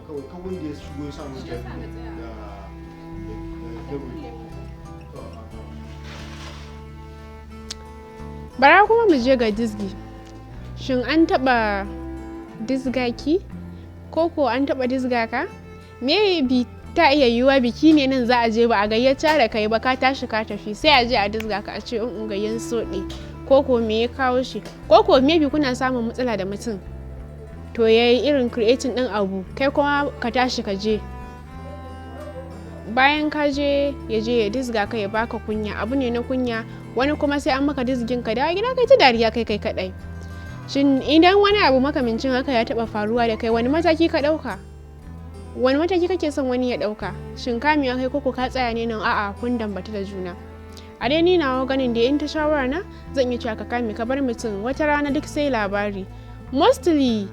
Kawai kan wanda ya shigo ya samu Shi yasa na tsaya. Da wuri. To, Bara kuma mu je ga dizgi. Shin an taɓa dizga ki? Ko ko an taɓa dizga ka? Maybe ta iya yiwuwa biki ne nan za a je, ba a gayyata da kai ba, ka tashi ka tafi, sai a je a dizga ka, a ce in gayyan soɗe, ko ko me ya kawo shi? Ko ko maybe kuna samun matsala da mutum, to yayi irin creating ɗin abu, kai kuma ka tashi ka je, bayan ka je ya je ya dizga ka, ya baka kunya. Abu ne na kunya. Wani kuma sai an maka dizgin, ka dawo gida kai ta dariya kai kai kadai. Shin idan wani abu makamancin haka ya taba faruwa da kai, wani mataki ka dauka? Wani mataki kake son wani ya dauka? Shin kamewa kai, koko ka tsaya ne nan, a'a, kun dambata da juna? A dai ni nawa ganin da in ta shawara na, zan iya cewa ka kame, ka bar mutum. Wata rana duk sai labari. Mostly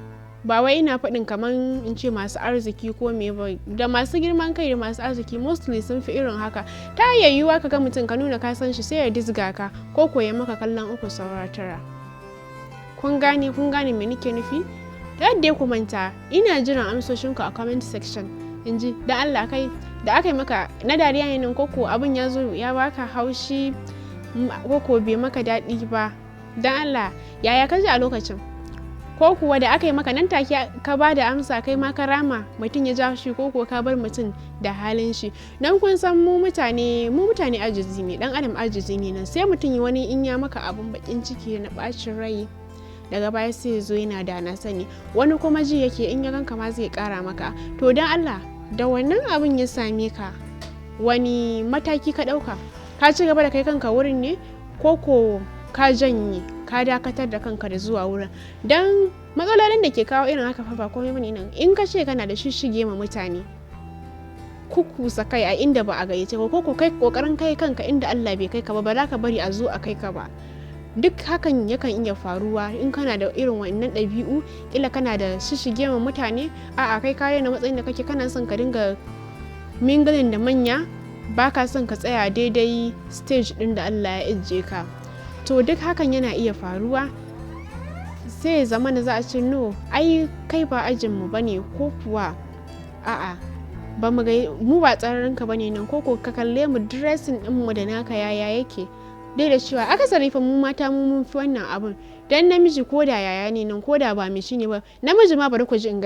ba wai ina faɗin kaman in ce masu arziki ko me ba, da masu girman kai da masu arziki mostly sun fi irin haka. Ta iya yiwuwa ka ga mutum, ka nuna ka san shi, sai ya dizga ka ko ko ya maka kallon uku saura tara. Kun gane? Kun gane me nake nufi? Da yadda ku manta, ina jiran amsoshinku a comment section in ji da Allah. Kai da aka yi maka, na dariya ne nan, koko abin ya zo ya baka haushi, koko bai maka daɗi ba? Dan Allah, yaya ka ji a lokacin? Ko kuwa da aka yi maka, nan take ka ba da amsa, kai ma ka rama, mutum ya ja shi, ko kuwa ka bar mutum da halin shi? Don kun san mu mutane ajizi ne, dan adam ajizi ne nan. Sai mutum yi wani in ya maka abun bakin ciki na bacin rai, daga baya sai ya zo yana da na sani. Wani kuma ji yake in ya ganka ma zai kara maka. To, dan Allah, da wannan abun ya same ka, wani mataki ka dauka? Ka ci gaba da kai kanka wurin ne, ko ko ka janye, ka dakatar da kanka da zuwa wurin? Don matsalolin da ke kawo irin haka fa ba komai bane nan. In ka ce kana da shishige ma mutane, kukusa kai a inda ba a gayyace ko ko kai kokarin kai kanka inda Allah bai kai ka ba, ba za ka bari a zo a kai ka ba. Duk hakan yakan iya faruwa in kana da irin wannan ɗabi'u. Kila kana da shishige ma mutane, a'a, kai ka na matsayin da kake, kana son ka dinga mingling da manya, ba ka son ka tsaya daidai stage ɗin da Allah ya ijje ka. To, duk hakan yana iya faruwa, sai ya zama na za a ce, "No, ai kai ba ajinmu ba ne," ko kuwa, "A'a, ba mu ga mu ba tsararinka ba ne nan," ko ko, "Ka kalle mu, dressing ɗinmu da naka yaya yake?" Dai da cewa akasari fa mu mata mu mun fi wannan abun. Dan namiji ko da yaya ne nan, ko da ba mai shi ne ba, namiji ma, bari ku ji in